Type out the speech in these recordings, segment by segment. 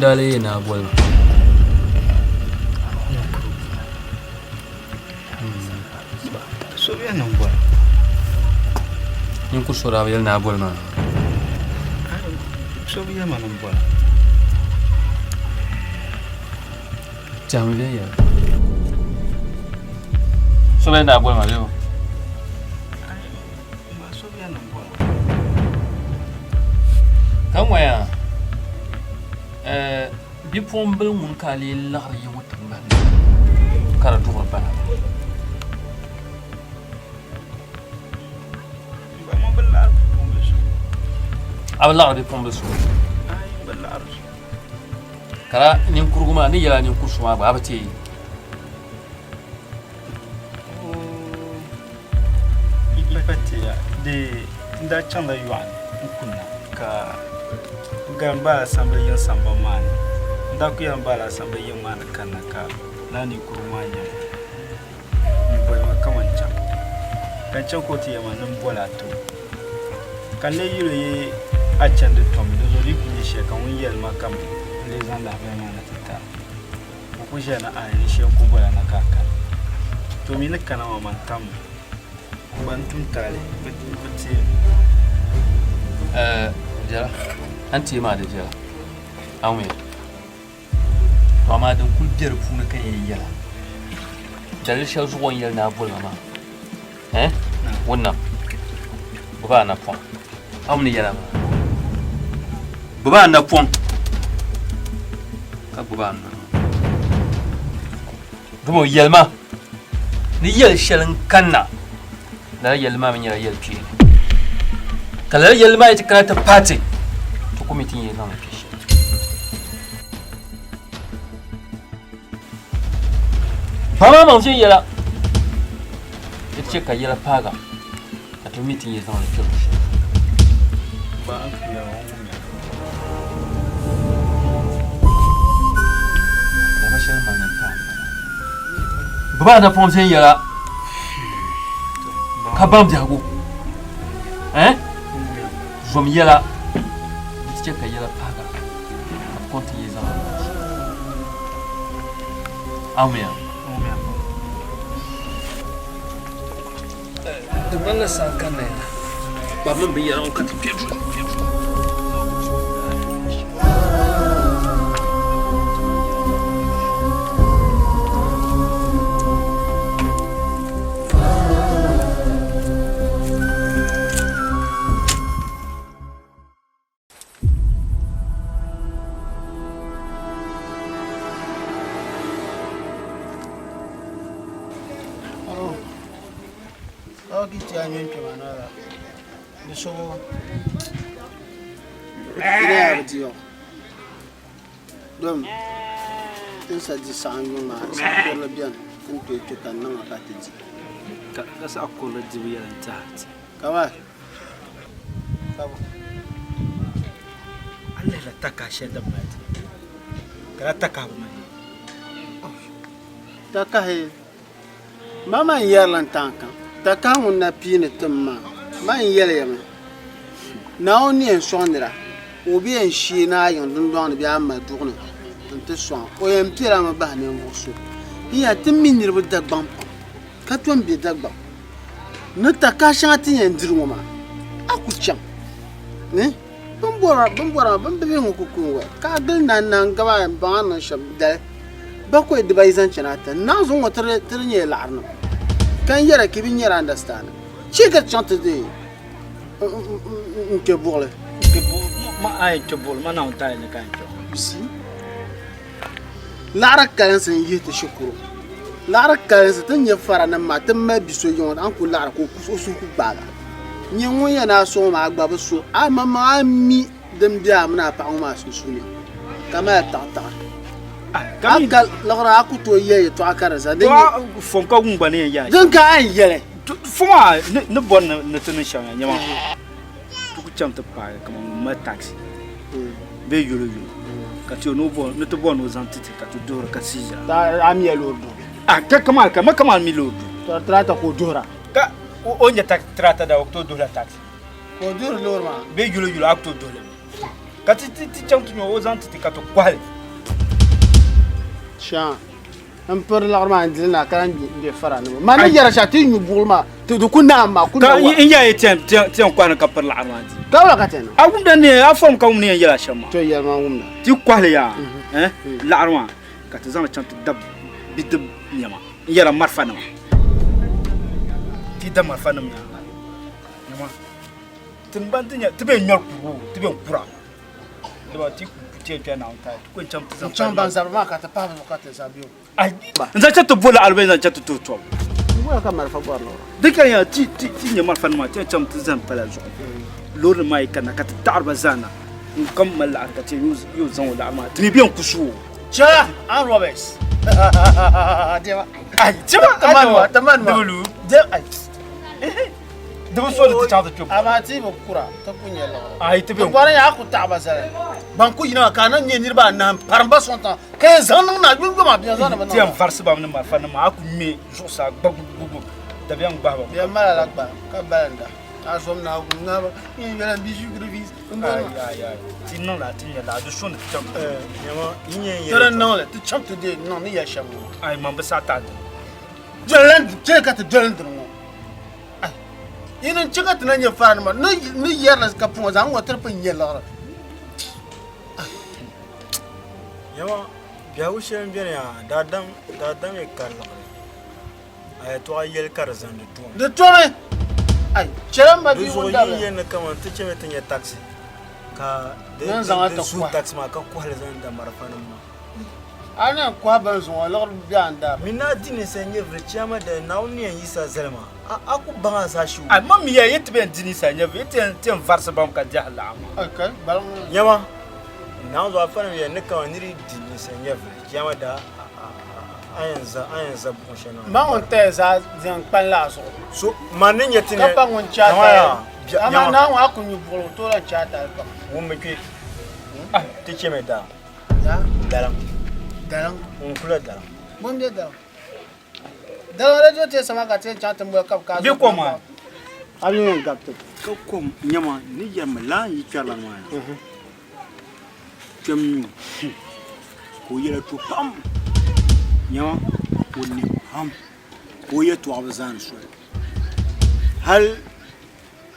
Ŋun daa lee yɛn naa boli ma? So bɛ niŋ boli. Ninkuri so daa bi yɛli naa boli ma? So bi yɛli ma ni n boli. Tɛhimi viɛnyɛla. So bɛ daa boli ma bee o? Ka ŋɔya bipuɣimbila ŋuni ka a lee laɣiri yi ŋɔ tiŋgbani ni ka di duɣiri bala? A bi laɣiri bipuɣimbila so? Ka ninkurigu maa ni yɛli a ninkuri so maa gba a bi teei? Pa teeya dee n daa chaŋla yɔɣu ni n-kunna ka n gari m baala sambili yiŋ sambani maa ni. N daa kuli yɛli m baala sambili yiŋ maa ni kanna ka lala ninkurigu maa nya ma m-boli ma kaman chaŋ. Ka n chaŋ ka o ti yɛli ma ni m boli a ti o. Ka n lee yuli yi a chandi tom, di zuɣu di yi kuli nyɛ shɛli ka ŋun yɛli ma ka m lee zaŋ lahabali maa na ti ti a. Ka o kuli ʒiya ni aai di shee n-kuli boli a na ka a kana. To mi ni kana maa man tammi gba n-tum taali bɛ teemi. Ɛɛ viɛla, a ni teei maa di viɛla, a wumya? To amaa din kuli be di puuni ka yɛn yɛla, daliri shɛli zuɣu o ni yɛli ni a boli ma maa, ɛɛ wunna gbubi a napɔŋ, a wum ni yɛla maa, gbubi a napɔŋ ka gbubi a nuu. Dama o yɛli ma ni yɛl shɛli n-kanna, lala yɛlli maa mi nyɛla yɛl kpeeni. Ka lala yɛlli maa yi ti kana ti paai ti, ti ku mi ti ni yɛn zaŋ li kpe shɛli. Ba maa maŋ viɛnyɛla di chɛ ka yɛla paaga ka ti mi ti ni yɛn zaŋ li kpe luɣ shɛli. Dama shɛli mali ni n-taai m-bala. Gbubi a napɔŋ viɛnyɛla ka baŋ biɛhigu. Eh? Zom yɛla di ti chɛ ka yɛla paaga ka ti kɔŋ ti yee zaŋ li niŋ shɛli. Aumia. Di ŋmanila saha kanna ya. Kpabimi binyɛra ŋɔ ka ti kpe duu. Dom tin sa di saɣim yuŋ maa saɣa kurili beni tin tooi kpe ka niŋ ka ti di. Ka saɣa kurili dibu yɛla n-tɛhi ti. Kamani A lihila takahi shɛli din mali ti ka la takahi bi mali. Takahi ma man yɛrila n taŋ kam takahi ŋun na piini tim maa man yɛli ya mi Naawuni ni yɛn sɔŋ nira o bi yɛn shee ni a yiŋ dundɔŋ ni bee a ma duɣu ni nti sɔŋ o yɛn piɛlami bahi ninvuɣ so. N ya ti mi niriba Dagbaŋ pam ka tom be Dagbaŋ. Ni takahi shɛŋa ti ni yɛn diri ŋɔ maa, a ku chaŋ ni bɛ ni bɔri ma bɛ ni bi bihi ŋɔ ku ku n-wali, ka a gili na n-na n-gab a m-baŋ a ni niŋ shɛm dali bakɔi dibayi zaŋ chani ata. N naɣ zuŋ ŋɔ ti di nyɛla laɣirinima, ka n yɛra ka yi bi nyari andastandi. Chɛ ka ti chaŋ ti di n-kpe buɣili. A yɛn kpe buɣili, man Naawuni taali ni ka a yɛn kpe. You see? Laɣiri kalinsi n-yihi ti shikuru. Laɣiri kalinsi ti ni nyɛ faranim maa ti mali bi so yiŋɔ a ni ku laɣiri ka o suhu ku gbaag a. Nyɛ ŋun yɛn a sɔŋ maa a gba bi so a maŋmaŋ a mi din be a mini a paɣa ŋɔ maa sunsuuni ka mali taɣitaɣi. A ka liɣiri a ku tooi yɛli yɛtɔɣa ka di zaa. Fom ka wum gba ni yɛn yɛli. Din ka a yɛn yɛli. Fom maa ni bɔri ni ti niŋ shɛm nyɛ maa ti ku chaŋ ti paagi kaman ŋun mali taksi bee yolo yolo ka ti ni ti bɔri ni o zaŋ ti ti ka ti duhiri ka siizira. A mi ya loori duhibu? A ka kaman ka ma kaman mi loori duhibu. To tirata ka o duhira. Ka o nya tirata da o ku tooi duhila taksi. Ka o duhiri loori maa? Bee yolo yolo a ku tooi duhili mi. Ka ti ti ti chaŋ ti nya o zaŋ ti ti ka ti kɔhi li. Shaa, n piri liɣiri maa n dili na ka lahi be fara ni maa. Ni yɛra shɛli ti yi nyu buɣili maa, ti di ku naam maa ku na wa. Ka n yɛli ti yɛn kɔhi ni ka piri liɣiri maa di. Ka wula ka ti yɛn niŋ? A wumda ni a fom ka wum ni yɛn yɛla shɛm maa. To yɛli ma n wumda. Ti kɔhi li yaa, liɣiri maa ka ti zaŋ li chaŋ ti da bidib nɛma n yɛra marafanima. Ti da marafanima yaa nɛma. Tiŋgbani ti nya ti bɛ ŋmɛri kurugu ti bɛ kura dama ti ku ti yɛn kpɛri Naawuni taali ti ku yɛn chaŋ ti zaŋ N chaŋ ban zabiri maa ka ti pahi bɛ zuɣu ka ti zabi o. Ai n zaŋ chaŋ ti bo laɣiri bee n zaŋ chaŋ ti tuhi tɔbu. N goya ka malifa bɔri lɔra. Di ka yaa ti ti ti nya malifa nima ti yɛn chaŋ ti zani pala zuɣu loori maa yi kanna ka ti taɣiri ba zaa na ŋun kam mali laɣiri ka ti yɛn yo zaŋ o laɣiri maa ti mi bɛn ku su o. Chɛ armed robbers. Dema. Ai chɛ ba Tamanwa tamanwa. Dibulu. Dem ai. Di bi soli ti chaŋ ti kpe Amaa ti bi kura, ti ku nyɛ liɣiri. Ayi ti Ti bɔri ni a ku taɣi ba zali. Ban ku yina maa ka a na nyɛ niriba anahi m-parim ba sɔŋ tiŋa ka yɛn zaŋ niŋ na yomyom a bia zaŋ ni bɛ niŋ Ti yɛn varisi ba mi ni malifanima, a ku ŋme zuɣusaa gbagbugbugbu dabiɛm gbahi ba. Bɛ yɛn mali a la gbali ka balinda a zom ni a wum ŋahiba n yɛn yɛla m-bi ʒi fees Ayi ayi ayi ti niŋ li a ti nya laa di so ni ti chaŋ ti Ti di niŋ li ti chaŋ ti deei niŋ ni yɛli shɛm ŋɔ. Ayi man bi saɣi ti a dini. Doli ka ti doli n dini ŋɔ. Yi ni chɛ ka ti na nyɛ faranima ni yɛrila ka puŋɔ zaŋ ŋɔ tiri pun nyɛ liɣiri. Yɛma biɛhigu shɛli m-beni yaa daadam daadam yi ka liɣiri a yɛtɔɣa yɛli ka di zani di tomi. Di tomi! Ai, chɛla m ba Di bia zuɣu ŋun yi dabili. yɛli ni kaman ti chɛmi ti nya taksi ka di Ni n zaŋ a di ti suhi kɔhi. taksi maa ka kɔhi li zaŋ da marafanima maa. A ni yɛn kɔhi bini zuŋɔ liɣiri bɛ a ni daa. Min a di ninsal nyɛvili chiyaama dali Naawuni ni yɛn yiɣis a zali maa, a ku baŋ a zaashee o. A ma mi ya yi ti bɛn di ninsal nyɛvili, yi ti yɛn varisi bam ka diɛhi laɣim maa. Okay, gbaliŋ ŋɔ. Nyama, Naawuni zuɣu afanim yɛli ni kaman nir yi di ninsal nyɛvili chiyaama daa a yɛn za a yɛn za buɣim shɛli ni maa. Ma ŋun taya zaa zaŋ kpani la a zuɣu. So, man ni nyɛ ti ni Ka pa ŋun chɛ a kaman tali. yaa, bia, Amaa nyama. Naawuni a ku nyu buɣili o tooi lan chɛ a tali pam. Wummi kpe, ti chɛmi daa. Daliŋ. Daliŋ. N kula daliŋ. Bom bɛ daliŋ. Daliŋ radio te sama ka te chaŋ ti moli ka bi ka. Bɛ kom maa. A bi yɛn gabiti. Ka kom nyɛma ni yɛrimi laa yi kpɛrila maa ya. Kpɛm nyu ka o yɛla to pam nyɛma o ni pam ka o yɛtɔɣa bi zaani soli hali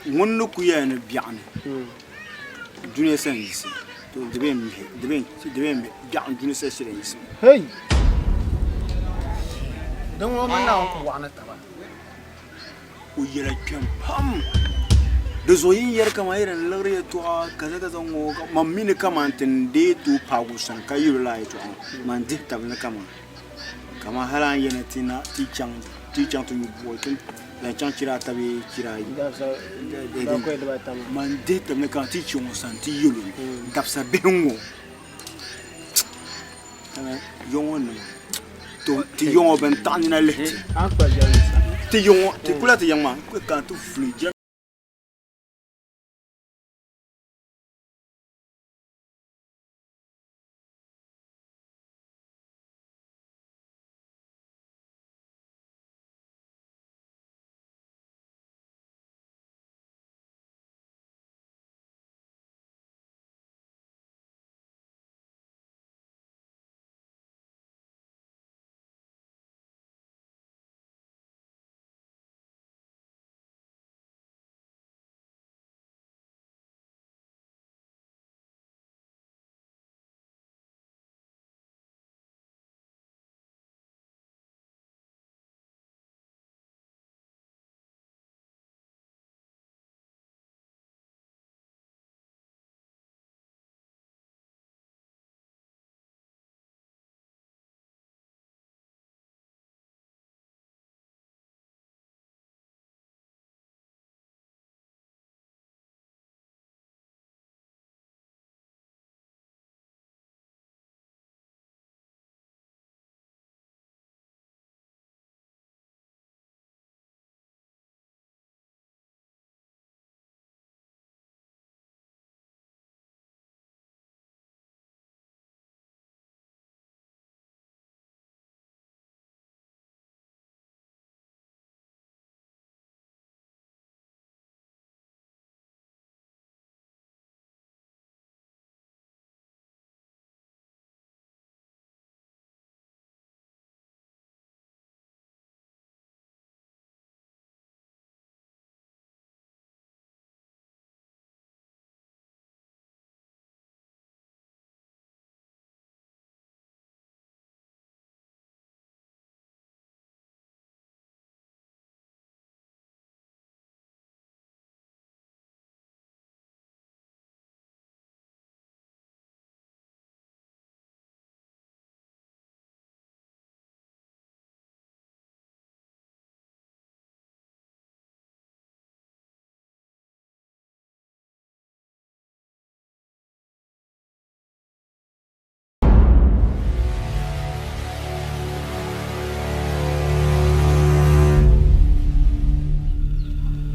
Ŋun ni ku yɛli ni biɛɣuni dunia sa n-yiɣisi, to di bee m-mihi, di bee m-mihi, biɛɣuni dunia sa shiri n-yiɣisi. Hei! Din ŋɔ mini Naawuni ku waɣa ni taba. O yɛla kpɛm pam. Di zuɣu yi ni yɛri kaman yi din liɣiri yɛtɔɣa kaza kaza ŋɔ, man mi ni kaman ti ni deei tooi paagi o sani ka yɛl o lala yɛtɔɣa ŋɔ, man dihi tabili ni kaman kaman hal a ni yɛli ni ti na ti chaŋ ti chaŋ ti nyu buɣili ti zaŋ chaŋ chira ata bee chira ayi man dihi tabili ka ti chaŋ o sani ti yɛl o dabisa bihi ŋ-ŋɔ yɔŋɔ nima ti yɔŋɔ bɛn taɣi nina lihi ti ti yɔŋɔ ti kula ti yiŋ maa ka ti vuli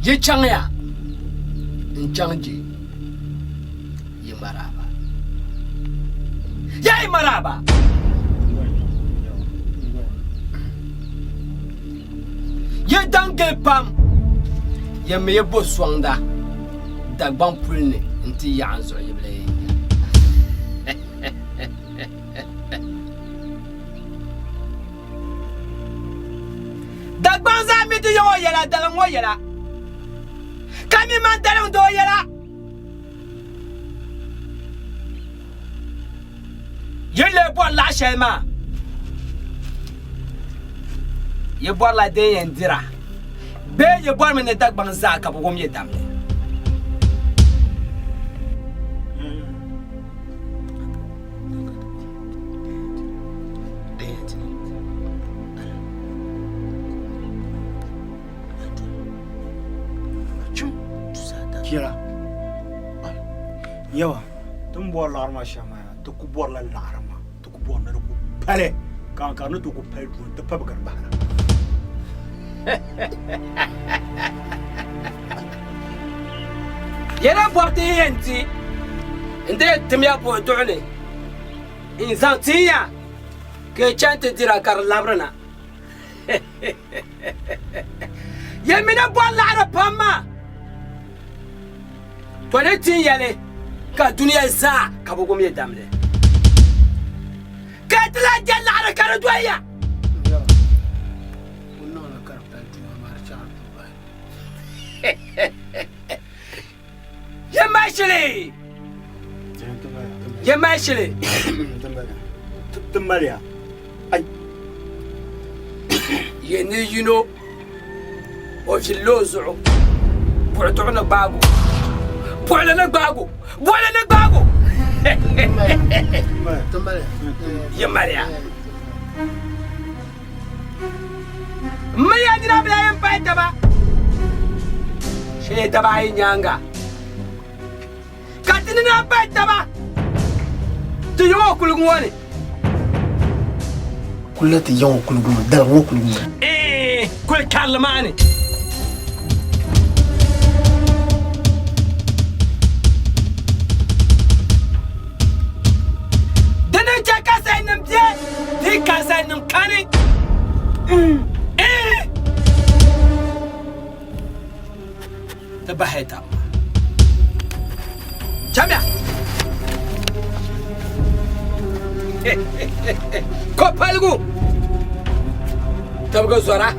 Yi chaŋya n-chaŋ je yi maraaba. Ya yi maraaba! Yi daŋ gili pam, yi mi yi bo sɔŋda Dagbaŋ puli ni nti yaɣi n zuɣu yi bi lee nya. Dagbaŋ zaa mi ti yaŋ o yɛla daliŋ ŋɔ yɛla, ka mi man daliŋ doo yɛla. Yi ni lee bɔri laɣ shɛli maa, yi bɔrila din yɛn dira bee yi bɔrimi ni Dagbaŋ zaa ka bɛ wum yi damli? Kira yawa ti ni bɔri laɣiri maa shɛm maa ti ku bɔrila laɣiri maa ti ku bɔri ni di ku pali ka ka di ni tooi ku pali duu n-ti pabigiri bahira. Yɛla bɔbu ti yɛn di n-dee timiya buɣi duɣu ni n-zaŋ tin ya ka yi chani ti dira ka di labiri na. Yi mi ni bɔri laɣiri pam maa, to ni tin ya li ka dunia zaa ka bɛ wum yi damli. Ka yi ti lahi je laɣiri ka di doli ya. Yi mali shili! Yi mali shili! Ti maliya. Ai. Yi ni yino o villi o zuɣu buɣi duɣu ni gbaagu buɣili ni gbaagu buɣili ni gbaagu yi maliya. M mi ya nina bila yɛn pahi taba shee daba ayi nyaaŋa ka ti nina pahi taba ti yiŋ o kuligu ŋɔ ni. Kuli ti yiŋ o kuligu ŋɔ, dalim o kuligu ŋɔ ni. Eeh, kuli karili maa ni. Di ni chɛ ka sayinim be Di ka zalinim kani. Ti bahi tab maa. Chamiya! Kopaligu tibigi zɔra.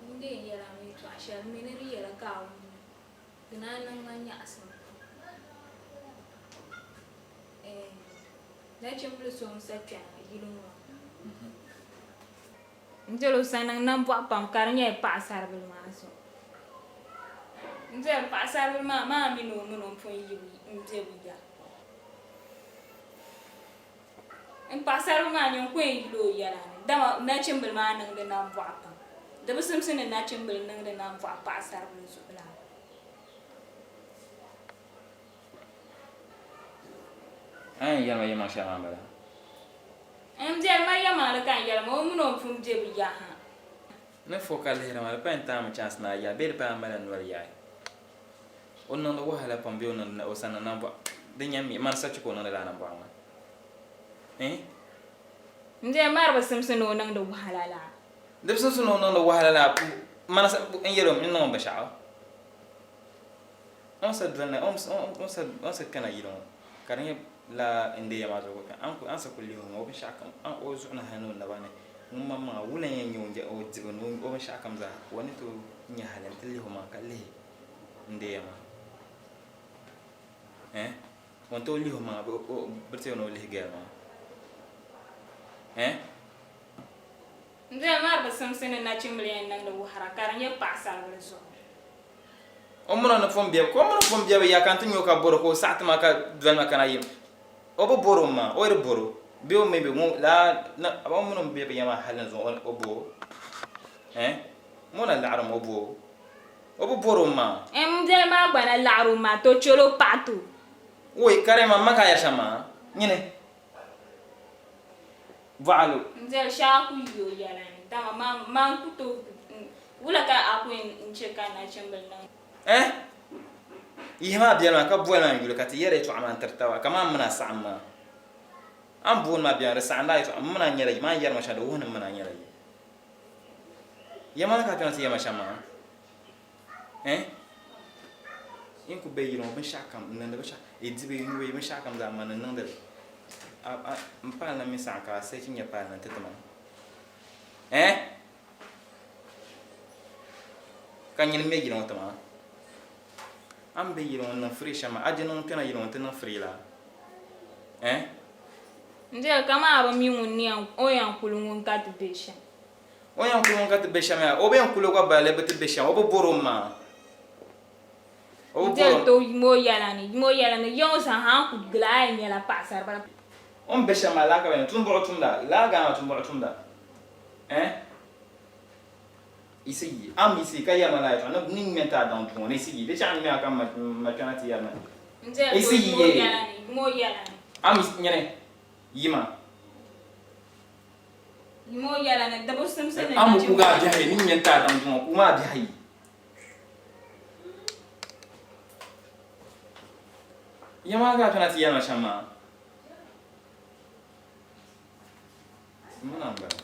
N dee yɛla mi yɛtɔɣa shɛli m mi ni di yɛla ka a wum li di naan niŋ ma nyaɣisim pam. Nachimbili so n-sa kpɛna yili ŋɔ ni. N doli o sa niŋ nambɔɣu pam ka di nyɛla paɣisaribila maa zuɣu. N doli paɣisaribila maa maa mini o mini o m-pun yi m-be bɛ ya. N paɣisaribila maa nyini ku yɛn yuli o yɛla ni, dama nachimbila maa niŋdi nambɔɣu pam. Di bi simsi ni nachimbila niŋdi nambɔɣu paɣisaribila zuɣu laa. A yɛn yɛli ma yɛlimaŋ shɛli maa m-bala? M biɛri ma yɛlimaŋli ka n yɛli ma, o mini o pun be bɛ ya ha. N ni fo ka lihiri ma, di pa yɛn taami chance ni a yaai bee di pa yɛn mali noli yaai. O niŋdi wahala pam bee o niŋdi o sani nambɔɣu di nyami mani sa chɛ ka o niŋdi lala nambɔɣu maa. Eh? M biɛri ma di bi simsi ni o niŋdi wahala laa. Di bi simsi ni o niŋdi wahala laa mani sa n yɛl o mi n niŋ o binshɛɣu. O ni sa doli na, o ni sa kpɛna yili ŋɔ ka di nyɛ laa n deei ya maa zuɣu ka o kpɛna, a ni sa kuli lihi o maa o binshɛɣu kam o zuɣu ni hali ni o naba ni ŋun maŋmaŋa wula n-yɛn nyɛ o dibu ni o binshɛɣu kam zaa ka o ni tooi nya hali nti lihi o maŋa ka lihi n deei ya maa eh o ni tooi lihi o maŋa bɛ ti yɛn ni o lihi gɛli maa eh. N doli maa bi simsi ni nachimbila yɛn niŋdi wuhira ka di nyɛ paɣasaribili zuɣu. O mini o ni pun bebu, ka o mini o pun bebu ya ka n ti nya o ka bɔr o ka o saɣi ti ma ka doli ma kana yim. O bi bɔr o maa, o yi di bɔr o, bee o mi be ŋun laa na, o mini o ni bebu ya maa hali ni zuŋɔ o bo o? Eh? Mo na laɣiri mi o bo o? O bi bɔr o maa. M doli maa gba na laɣiri o maa, to chɛl o paɣa ti o. Woi, karima, m ma ka a yɛri shɛm maa? Nyini. Bɔɣalo. N doli shɛli a ku yi o yɛla ni, dama man ku tooi wula ka a ku yɛn n-chɛ ka nachimbila niŋ? Eh! Yihimi a biɛli maa ka boli ma n yuli ka ti yɛri yɛtɔɣa maa n-tiri taba kaman m mini a saɣim maa. A ni booni ma biɛli di saɣimla a yɛtɔɣa, m mini a nyɛla yim, a ni yɛri ma shɛm di wuhi ni m mini a nyɛla yim. Yɛma ka a kpɛna ti yɛri ma shɛm maa? Eh! N ku be yili ŋɔ binshɛɣukam, n niŋdi binshɛɣu, yi dibi, yi nyubi, binshɛɣukam zaa mani n-niŋdi li. M paali na mi saɣim ka a sechi nya paali na n-ti ti ma. Eh! Ka nyini m-be yili ŋɔ ti ma. A ni be yili ŋɔ n-niŋ firii shɛm maa, a je niŋ kpɛna yili ŋɔ nti niŋ firii laa? Eh! N doli kaman a bi mi ŋun ni yɛn, o yɛn kuli ŋun ka ti be shɛm. O yɛn kuli ŋun ka ti be shɛm yaa, o bi yɛn kuli o gba bala lee bi ti be shɛm, o bi bɔri o maa. O bi bɔri o. N doli to yim o yɛla ni, yim o yɛla ni, ya o zaŋ ha n ku gili a yɛn nyɛla paɣasaribila. O ni be shɛm maa laa ka bɛ yɛn tumbuɣu tumda, laa gaa maa tumbuɣu tumda. Eh? Yi si yi, a mi si yi ka yɛri ma laa yɛtɔɣa ni ni ŋmɛ n-ti a daŋ duu ŋɔ ni yi si yi, di chaɣ ŋmɛ a ka m ma kpɛna ti yɛri ma. N doli Yi to si yi yim o yee. yɛla ni, yim o yɛla ni. A mi nyini, yi ma. Yim o yɛla ni di bi simsi ni A mi nachimba. kugi a biɛhi ni ŋmɛ n-ti a daŋ duu ŋɔ, kugi maa biɛhi yi. Ya maa ka a kpɛna ti yɛri ma shɛm maa. Muna m-bala.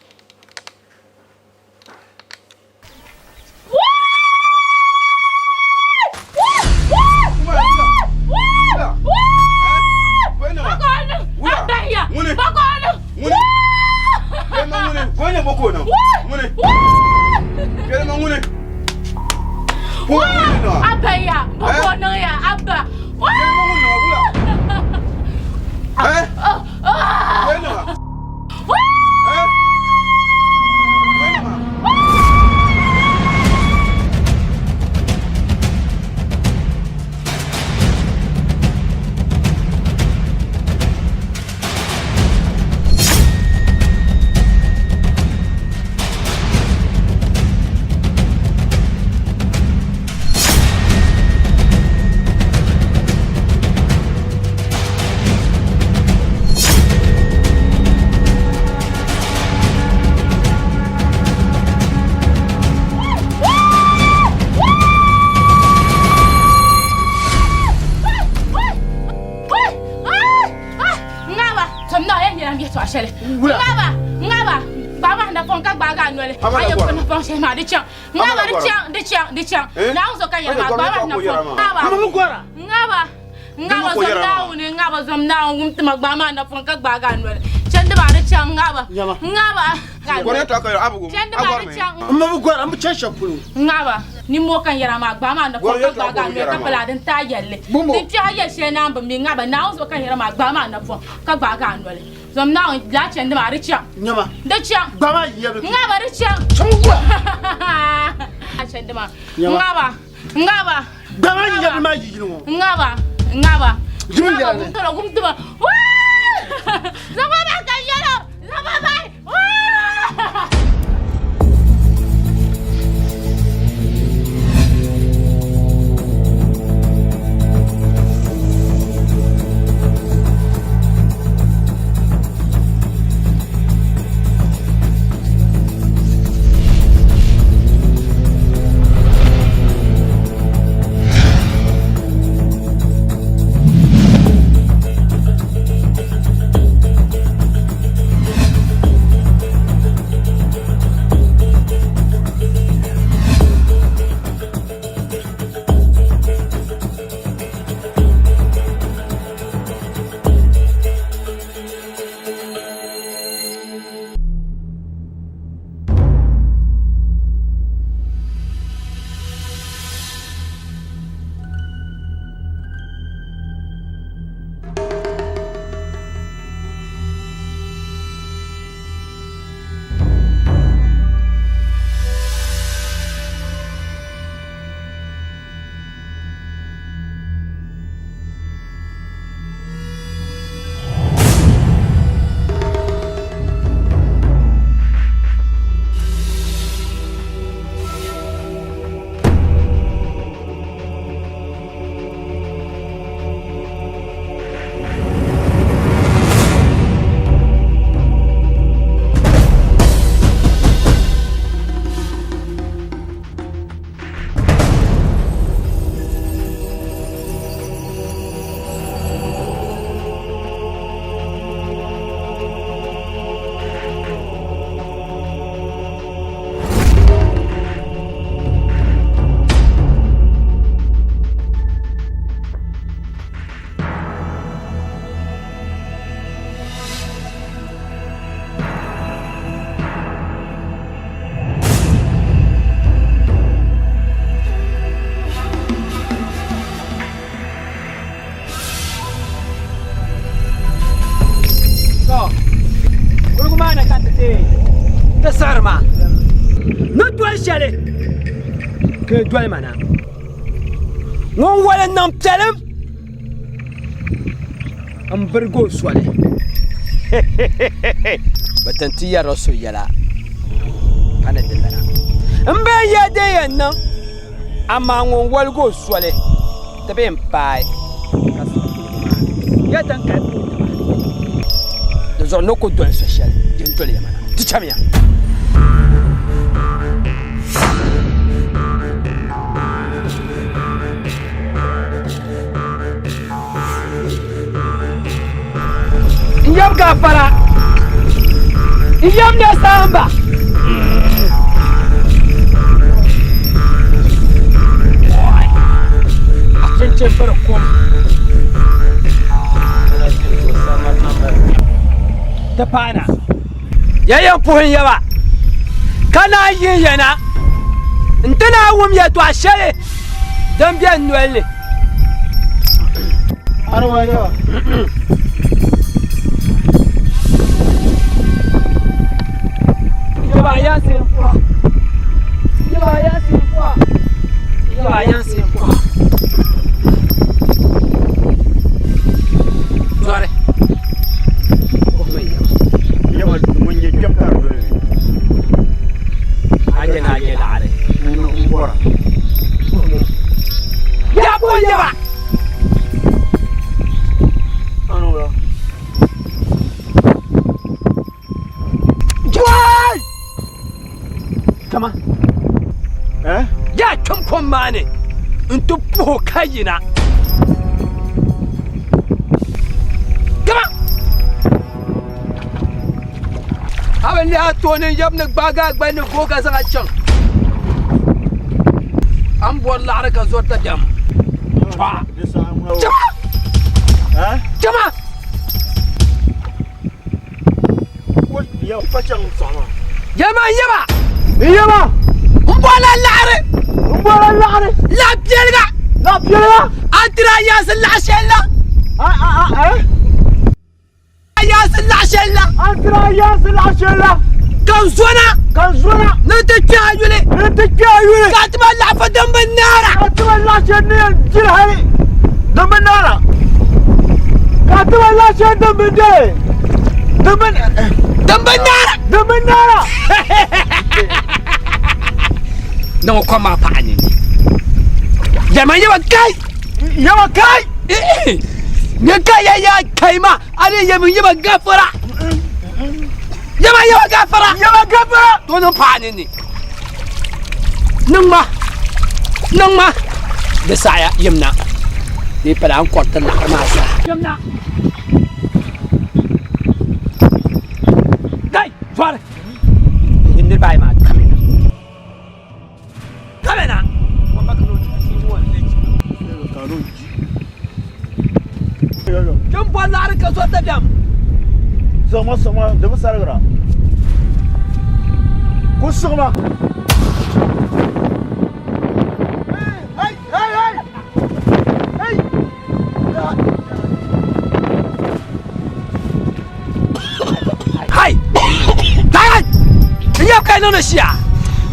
Ŋaba zom Naawuni, ŋaba zom Naawuni, wum ti ma gbaai ma napɔŋ ka gbaagi a noli. Chandi maa di chaŋ ŋaba, ŋaba. Chandi maa di chaŋ. M ma bi gɔra, m bi chani shɛli polo. Ŋaba, nimmoo ka n yɛra maa, gbaai ma napɔŋ ka gbaagi a noli ka pala din ti a yɛlli. Din kpɛhi a yɛli shɛli naan bi mi. Ŋaba, Naawuni zuɣu ka n yɛra maa, gbaai ma napɔŋ ka gbaagi a noli. Zom Naawuni, lala chandi maa di chaŋ. Di chaŋ. Ŋaba, di chaŋ. Chandi maa, ŋaba. Ŋaba. Gbaŋ a yɛli maa yi yili ŋɔ. Ŋaba. Ŋaba. Jimi yɛla ni. Ŋaba gum tuma. Zama ba ka yɛlɔ. Zama ba. Ti siɣiri maa ni doli shɛli ka yi doli ma na. Ŋun wali niŋ piɛlim n birigi o soli. Bɛ tin ti yɛrila so yɛla ka ni di lana. M be ya din yɛn niŋ, amaa ŋun woligi o soli ti be m-paai ka siɣi kuliga maa ni. Ya din kali puhi taba, di zuɣu ni ku doli so shɛli din doli ya mana. Ti chamiya. N yab gafara, n yab ne saamba. A chinchin biri kum. Ti paana. Ya yɛn puhi n yaba ka naan yihi ya na n-ti naan wum yɛtɔɣ shɛli din be n noli ni. Yaa kpɛm kom maa ni n ti puhi ka yina. Kama a bi lihi a tooni n yab ni gbaagi a gbali ni gooi ka zaŋ a chaŋ a ni bɔri laɣiri ka zɔri dabiɛm. Chama! Chama! Yɛlima n yaba! N yaba! N bɔrila laɣiri! N bɔrila laɣiri! Laɣ piɛliga! Laɣ piɛliga! A ni tiri a yaansi laɣ shɛli la! A yaansi laɣ shɛli la! A ni tiri a yaansi laɣ shɛli la! Ka n zona! Ka n zona! Ni n ti kpe a yuli! Ni n ti kpe a yuli! Ka a ti ma laɣifu din bi naara! Ka a ti ma laɣ shɛli ni yɛn diri hali din bi naara! Ka a ti ma laɣ shɛli din bi dee! Din bi Din bi naara! Din bi naara! Niŋ o kom maa paɣa nini. Yɛlima yɛba kai! Yɛba kai! Nyɛ ka ya ya kai ma a ni yɛmi yɛba gafara! Yɛba yɛba gafara! Yɛba gafara! To niŋ paɣa nini. Niŋ ma! Niŋ ma! Di saɣaya yimna. Di pala a ni kɔriti laɣiri maa zaa. Yimna! Kai! Zɔri! N niriba ayi maa kamina. Kamina! Din bɔ laɣiri ka zɔri dabiɛm. Siɣima siɣima di bi sarigira. Ku siɣima. Hey, hey, hey! Hey! Hai! Dai! N yab ka yi niŋdi shia.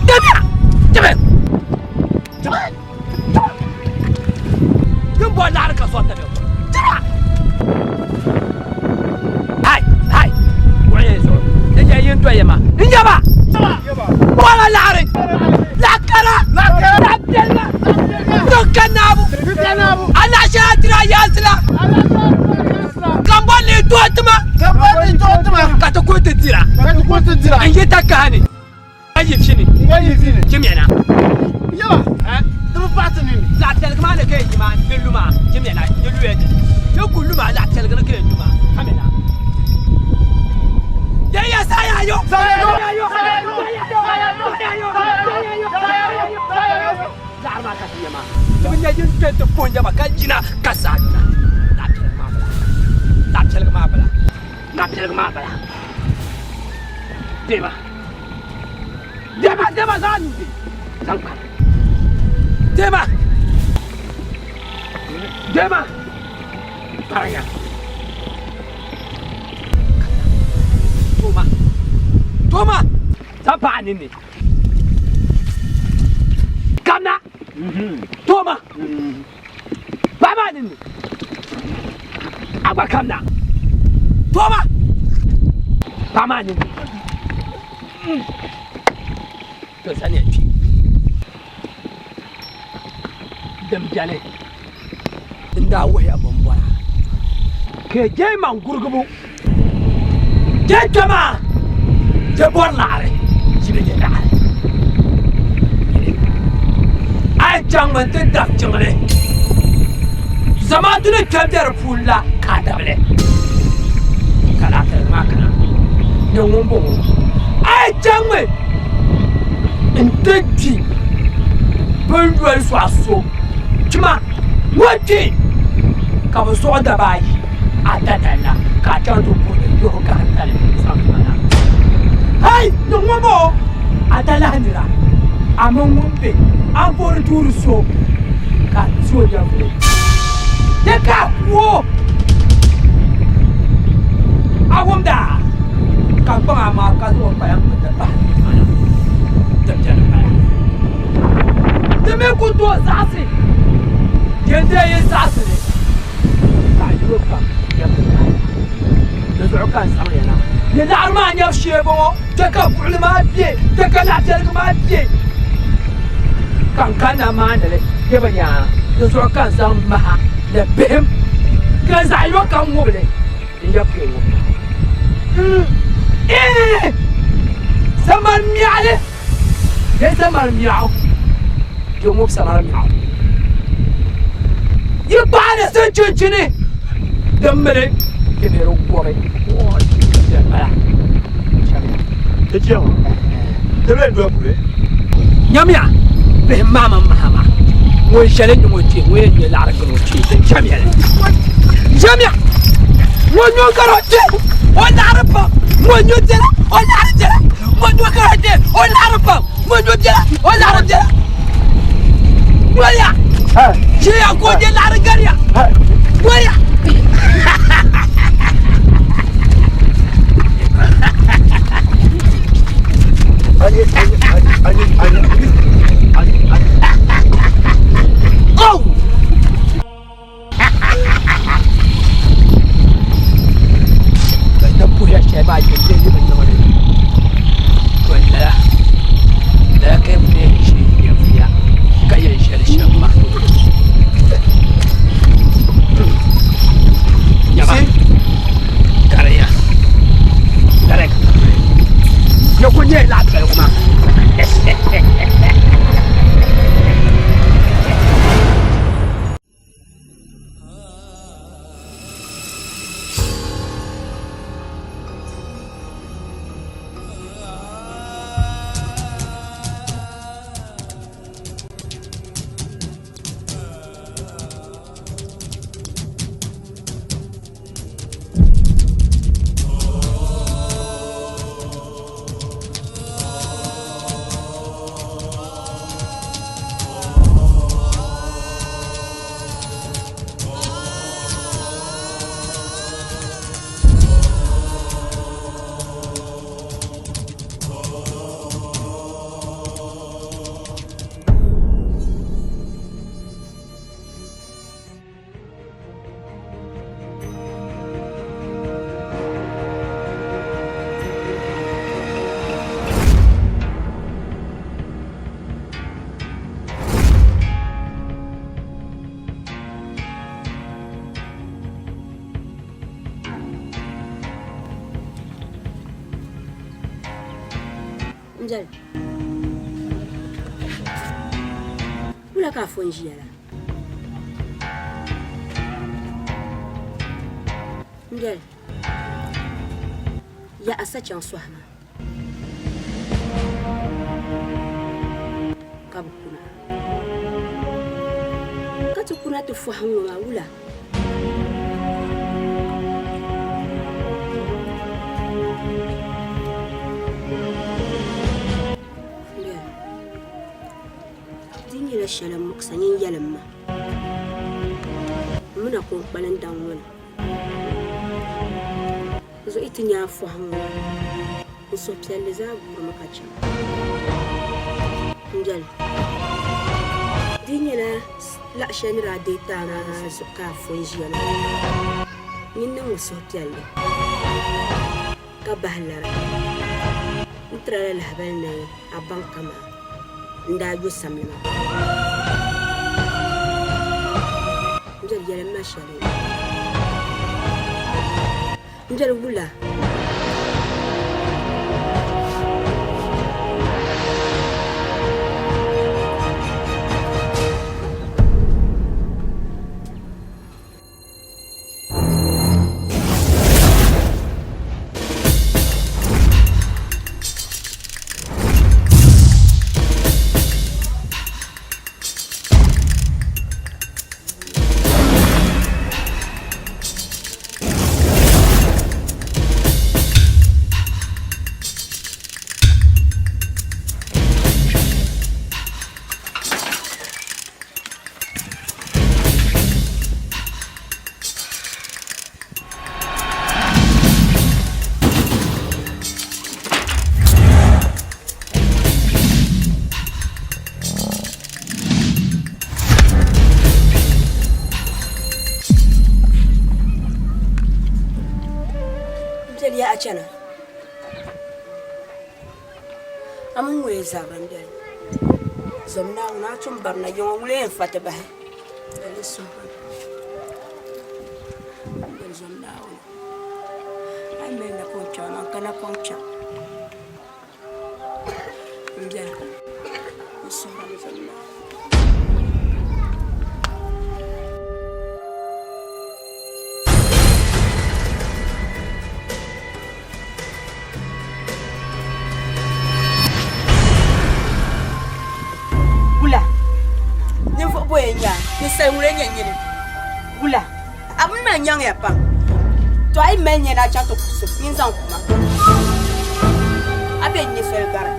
Dabiya! Dabiya! Din bɔ laɣiri ka zɔri dabiya. Dabiya! Hai! Hai! Wuɣi ya zuɣu. N yɛ yin dɔya ma. N yaba! Bɔla laɣiri! Laɣ kara! Laɣ piɛlli! Niŋ ka naabu! Alaashira tira yaansi la! Kambɔn ni tooi tima! Ka ti kuli ti dira! N yi takaha ni ka yi fini! Jimyana! Zaɣ piɛligi maa ni ka yi maa ni lu maa jimyana di luya di di ku lu maa zaɣ piɛligi ni ka yi lu maa kamina. Yɛliya saha yo! Laɣiri maa ka ti nya maa ti bi nya yin kpe ti puhi nyaba ka yina ka saa yina. Zaɣ piɛligi maa bala. Zaɣ piɛligi maa bala. Zaɣ piɛligi maa bala. Deema. Deema deema zaŋ a nuu deei. Zaŋ kpari. Deema. Deema. Kpariya. Toma. Toma. Zaŋ paɣa ninni. Kamna. Tooma. Paɣa maa ninni. A gba kamna. Tooma. Paɣa maa ninni. To sani ya kpi. Din beni n daa wuhiya bimbɔra ka je maŋ gurigibu je kpɛma je bɔri laɣiri yi bi nya laɣiri a yi chaŋmi nti dabi jiŋli zamaatu ni kpɛm be di puuni la ka a dabili ka laa tiligi maa kana ni ŋun bɔŋɔ a yi chaŋmi nti gbi bin yoli sɔɣi so tuma ŋɔ kpi ka bi zuɣu daba ayi a dadali la ka a chaŋ ti puhiri yohi gahim tali zaŋ tuma na hei ni ŋɔ bɔ a talahi nira a mini ŋun be a ni puhiri tuuri so ka a ti o nyɛvuli di ka a ku o a wumda ka kpaŋ a maŋa ka zaŋ o kpalaŋ pindi pahi tuma na din beni m-bala. Ti mi ku tooi zaɣisi yɛltɔya yi zaɣisi li ka yino pam yɛm ni lahi di zuɣu ka n zaŋ ya na. Ni laɣiri maa nyabu shee bɔŋɔ, kpe ka buɣili maa be, kpe ka naɣipiɛligu maa be, ka n kanna maani li bɛ bi nya. Di zuɣu ka n zaŋ maha ni bihim ka zaɣ yino kam ŋubi li n-yab kpe ŋɔ. Eeh! Samari miɛɣili! Bee samari miɛɣu, bɛ ŋubi samari miɛɣu. Yi kpahi ni sin chinchini din mili di be di gɔbi bala. Nyamiya bihi maa mini maha maa ŋun ʒɛli n-nyɛ ŋun kpe ŋun yɛn nyɛ laɣiri gari o kpee din chamiya li. Nyamiya ŋun nyo gari o kpee o laɣiri pam ŋun nyo biɛla o laɣiri biɛla. Ŋun nyo gari kpee o laɣiri pam ŋun nyo biɛla o laɣiri biɛla Gloria ʒiya ka o nyɛ laɣiri gariya Gloria Oh! Ka puhiya shɛli maa yi bi yi bi niŋli to n lala lala ka bi yɛn ʒi nyɛvuya ka yɛn ʒɛli shɛm maa nyaba kariya kariya ya ku nyɛ laɣa piɛligu maa N biɛli wula ka a fo n ʒiya la N biɛli ya a sa chaŋ sɔhi maa ka bi kuna ka ti kuna ti fɔhi ŋɔ maa wula Di nyɛla shɛli n muɣisa nyin yɛlim ma m mi na ko n kpalim daŋ ŋɔ ni zuɣu yi ti nya a fɔhim ŋɔ. N suhupiɛlli zaa guurimi ka chaŋ. M biɛli, di yi nyɛla laɣ shɛli ni daa deei ti a maa zuɣu ka a fo n-ʒiya maa, nyin niŋmi suhupiɛlli ka bahi lari. N tiri a la lahibali ni a baŋ kaman n daa yo samli maa. M biɛli, yɛlim ma shɛli. M biɛli wula? Biɛli a chɛna a mini ŋun yɛn zabiri n biɛli zom Naawuni a tum barina yiŋɔ ŋuni yɛn fa ti bahi zom Naawuni a yi mali napɔŋ kpɛma man ka napɔŋ kpɛm n biɛni n suhuri zom Naawuni. Wula ninvuɣu bɔ yɛn nyɛ a ninsal ŋuna nyɛ nyini wula a bini maa nyaŋya pam to a yi mali nya ni a chaŋ ti ku so nyin zaŋ ku ma a be n-nya soli gari.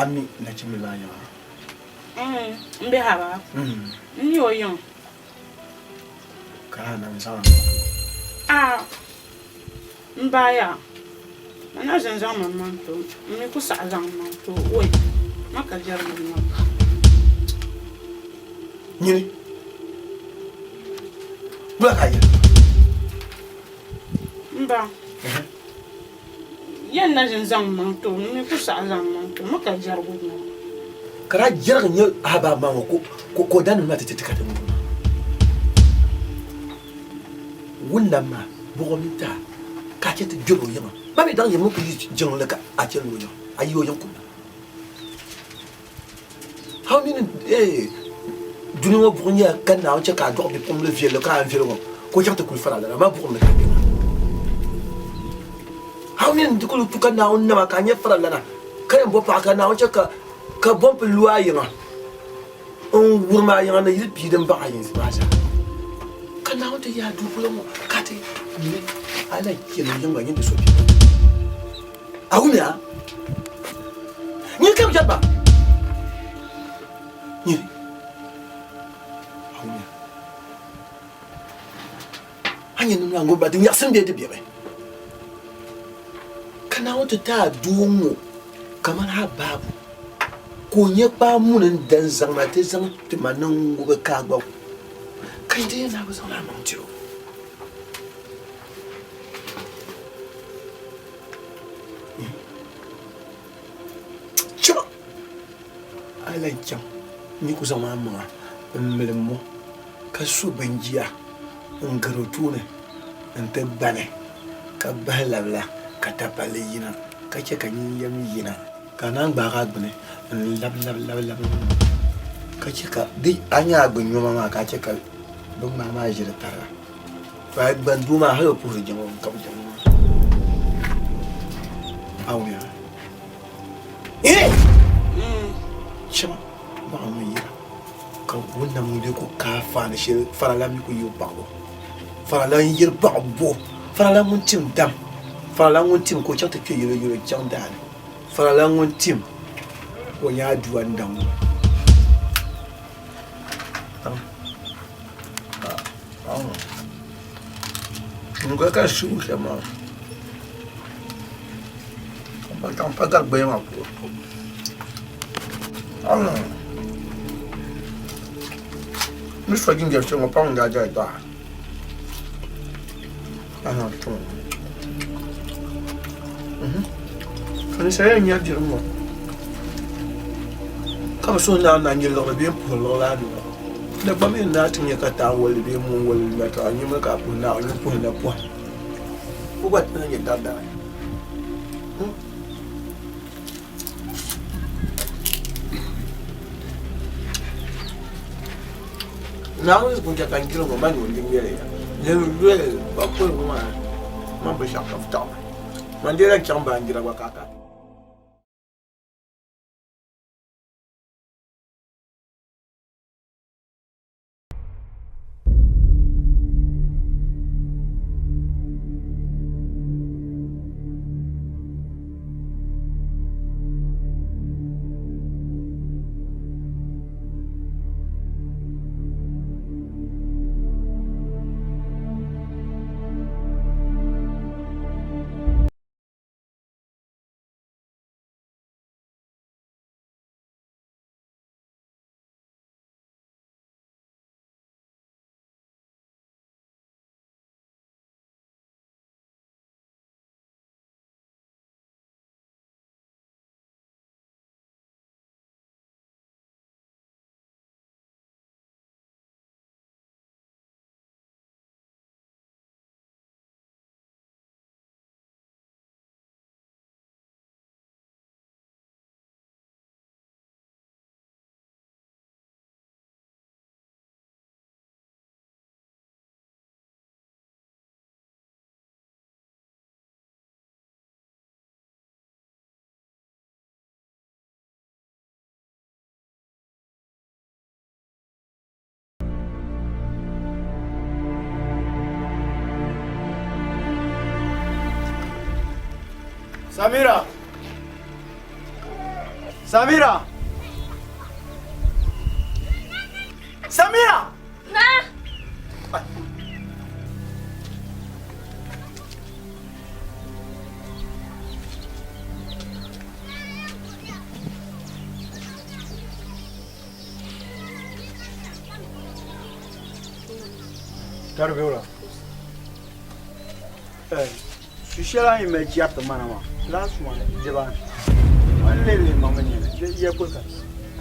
A mi nachimbi maa yiŋa? N biɛhi a ba. N mi o yiŋ. Ka a na n zaŋ a n baaya ma na ʒin zaŋ man maŋ ti o n mi ku saɣi zaŋ n maŋ ti o woi ma ka jɛrigu ŋɔ. Nyini wula ka a yɛli? M ba yɛn na ʒin zaŋ n maŋ ti o n mi ku saɣi zaŋ n maŋ ti o ma ka jɛrigu ŋɔ. Ka daa jɛrigi nyɛ a ba maa ŋɔ ka o daa niŋ ma ti ti ka ti ŋɔ wunna maa buɣim mini taa ka a chɛ ti gbiri o yiŋa ba mi daŋ yɛmi ku yi jiŋli ka a chɛ ni o yiŋ a yi o yiŋ kumda how many eh dunia ŋɔ buɣim nyɛla ka Naawuni chɛ ka a dɔɣi bipuɣimbila viɛlli ka a viɛli ŋɔ ka o chaŋ ti kuli fara lana maa buɣim ni ka a be maa how many di kuli tu ka Naawuni nama ka a nyɛ fara lana ka yɛn bo paɣa ka Naawuni chɛ ka ka bɔmpi lu a yiŋa n wurim a yiŋa ni yili pii din baɣi a yinsi maa zaa ka Naawuni ti yaai duu polo ŋɔ ka ti nyini a lahi chɛli o yiŋ gba nyini ti so pii a wumya nyini ka bi jɛri ba nyini a wumya a nyɛ nim ŋɔ ba di nyaɣasim bee di bɛmi ka Naawuni ti ti a doo ŋɔ. Kamani a baabu ka o nya kpaa muni n-da n-zaŋ ma ti zaŋ ti ma ni n ŋubi ka a gba ka n ti yɛn daa bi zaŋla a maŋ tiri o. Chama a yi lan chaŋ n ni ku zaŋ a maŋa m-milim o ka so binjia n-gari o tooni nti gbani ka bahi labila ka tapalli yina ka chɛ ka nyin yɛm yina ka a naan gbaag a gbini n-labilabilabi ka chɛ ka di a nya a gbini nyoma maa ka a chɛ ka biŋŋmaa maa ʒi di tariga. To a yi gbani doo maa hal o puhiri jiŋli o n-kabi jiŋli maa. A wumya? Chama baɣa ŋun yira ka wunna ŋun bɛ ku kaai faani shɛli farala mi ku yi o baɣabo farala n yiri baɣabo farala ŋun tim dam farala ŋun tim ka o chaŋ ti kpɛ yɛlo yɛlo chaŋ daani farala ŋun tim ka o nyɛ aduwa n daŋ ŋɔ n gba ka suhu shɛm maa Ba chaŋ pa gari gbaya maa polo. Ni so jinjam shɛli ŋɔ paŋ n daa dali baa. Ka ninsal yɛn nyari diri ŋɔ ka bi suhu naai na nyɛ liɣiri bee n-puhi liɣiri aduwa. Di gba mi n-naai ti nya ka taan wolli bee moon wolli la to a nyami ka a puhi naai ni puhi na puhi. O gba ti na nyɛ daridari. Naawuni ku chɛ ka n jiri ŋɔ man ŋun di ŋmɛli ya. Lihiri doli ba kuli ŋɔ maa man binshɛɣu ka bi taɣi ma. Man dee lahi chaŋ baanjira gba ka a ka. Samira! Samira! Samira! Na! Tari bɛ la. Su shɛli a ni mali chɛriti mana maa last one dibaa man lee lee ma mi nyɛli di yɛ kuli ka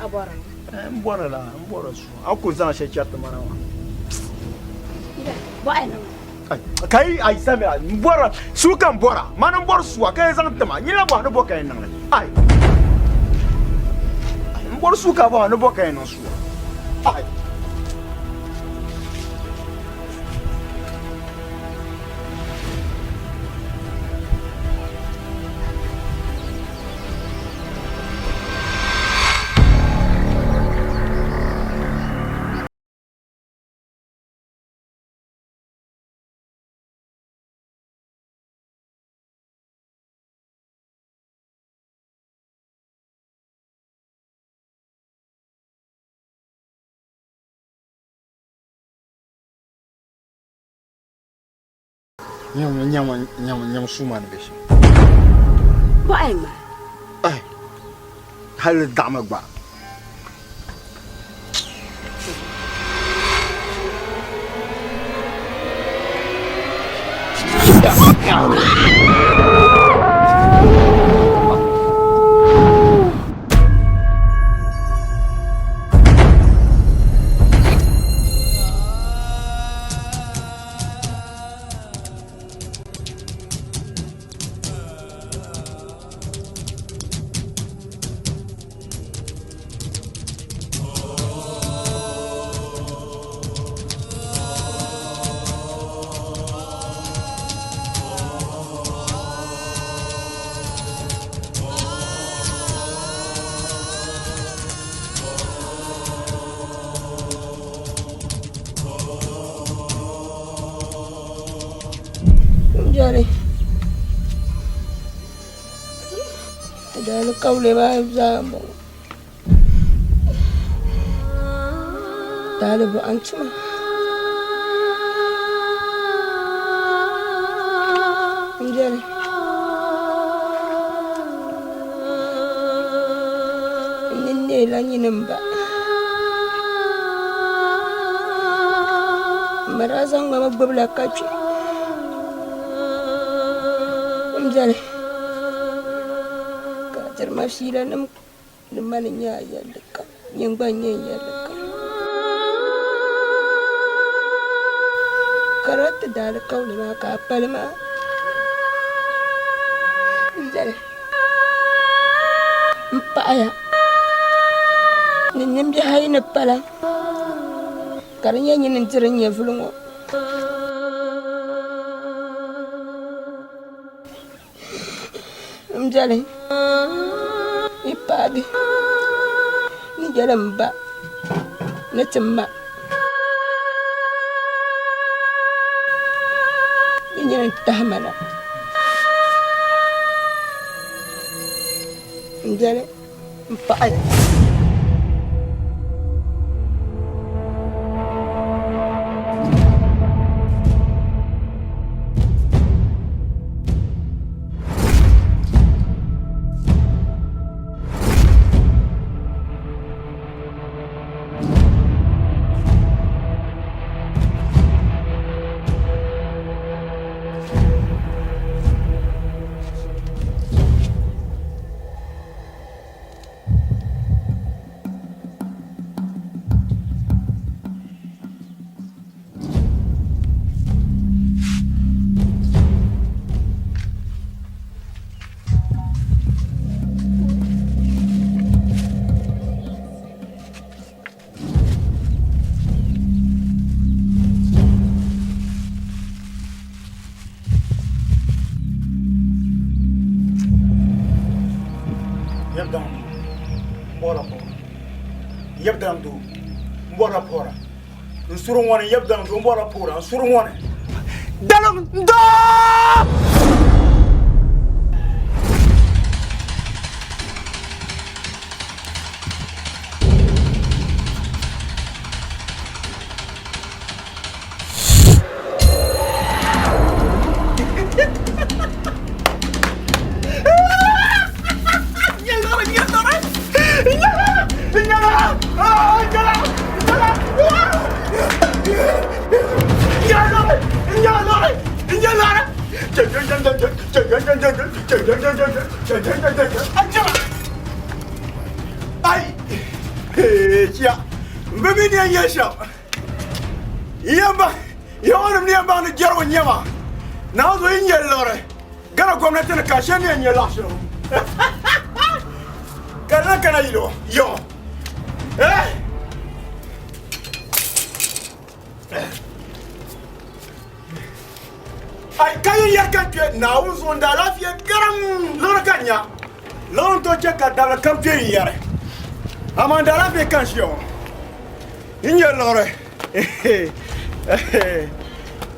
A bɔri mi? N bɔri la n bɔri su a ku zaŋ shɛli chɛriti mana maa Bɔɣi niŋ kai ai Samira n bɔra su ka n bɔra mani n bɔri suwa ka yi zaŋ tima nyina bɔhi ni bɔ ka yi niŋli ai n bɔri su ka bɔhi ni bɔ ka yi niŋ suwa ai Nyam nyam nyam nyam suma ni be shɛm. Bɔɣi ŋmaa. Ai. Hali di daɣimi gba. Jɛri Ti daalikauli maa zaa m-bɔŋɔ. Taali buɣa n-tuma. M beni. N nini neela nyini m ba. M ma daa zaŋ ma mi gbubila ka kpi. M beni. Ka a diri ma fiilanim ni mani n-nyɛ a yɛlli kam, nyini gba n-nyɛ n yɛlli kam. Ka di ti daalikauli maa ka a pali maa m-beni m-paɣiya ni nimbihi ayi ni pala ka di nyɛ nyini n-diri n nyɛvili ŋɔ. M biɛli yi paagi ni yɛli m ba ni ti ma yi nyini n-tahi ma na. M biɛli m paɣiya. N suri ŋɔni n yab daŋ doo n bɔrila poora n suri ŋɔni dalim doo. Bɛ mi ni yɛn yɛli shɛm Yɛmbanim ni yɛn baŋ ni jɛrigu n-nyɛ ma. Naawuni zuɣu yi nya liɣiri Ghana gomnati ni ka shɛli ni yɛn nyɛ laɣ shɛli ka di lan kana yili ŋɔ yiŋɔ. Ai ka yi yɛri ka kpe Naawuni zuɣu n daalaafee garam liɣiri ka n nya liɣiri n tooi chɛ ka dabili kam kpe n yɛri amaa n daalaafee ka n ʒiya ŋɔ yi nya liɣiri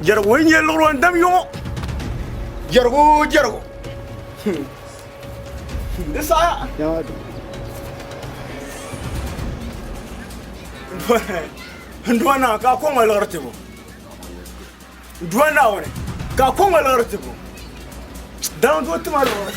jɛrigu yi nya liɣiri ŋɔ n dam yuŋɔ jɛrigu jɛrigu di saha n duwa naa ka a kɔŋ ma liɣiri tibu N Duuma Naawuni, ka a kɔŋ ma liɣiri tibu, dama doo ti ma liɣiri.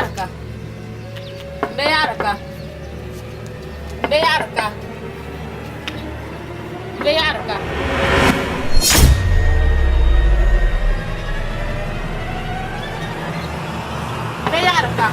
yaɣari ka. M be yaɣari ka. M be yaɣari ka. M be yaɣari ka. M be yaɣari ka.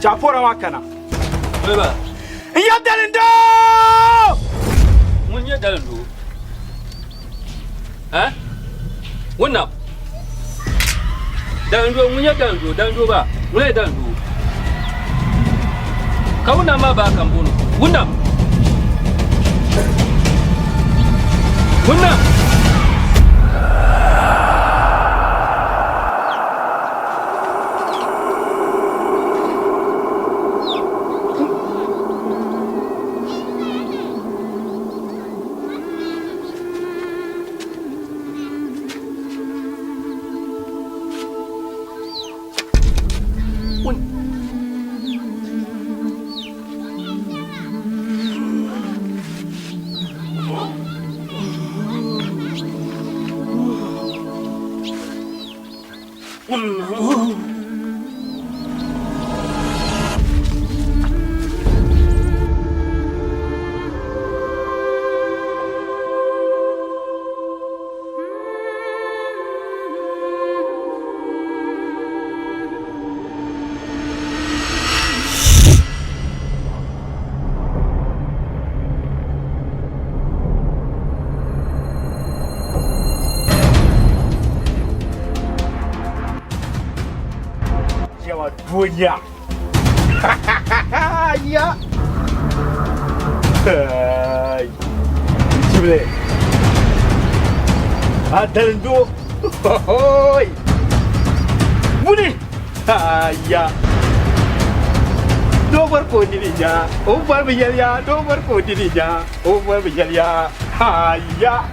Chapora maa kana. Beba. N yab dalindoo! Ŋun nyɛ dalindoo? Ha? Ŋun nam? Dalindoo, ŋun nyɛ dalindoo, dalindoo ba, ŋun nyɛ dalindoo. Ka ŋun nam maa baa kam booni? Ŋun nam? Ŋun nam? Yawa dunya. Ya. Ay. Jibile. A dalindo. Hoy. Buni. Ya. Doo bɔri ka o dini ja. O bɔri bi yɛliya. Doo bɔri ka o dini ja. O bɔri bi yɛliya. Ya.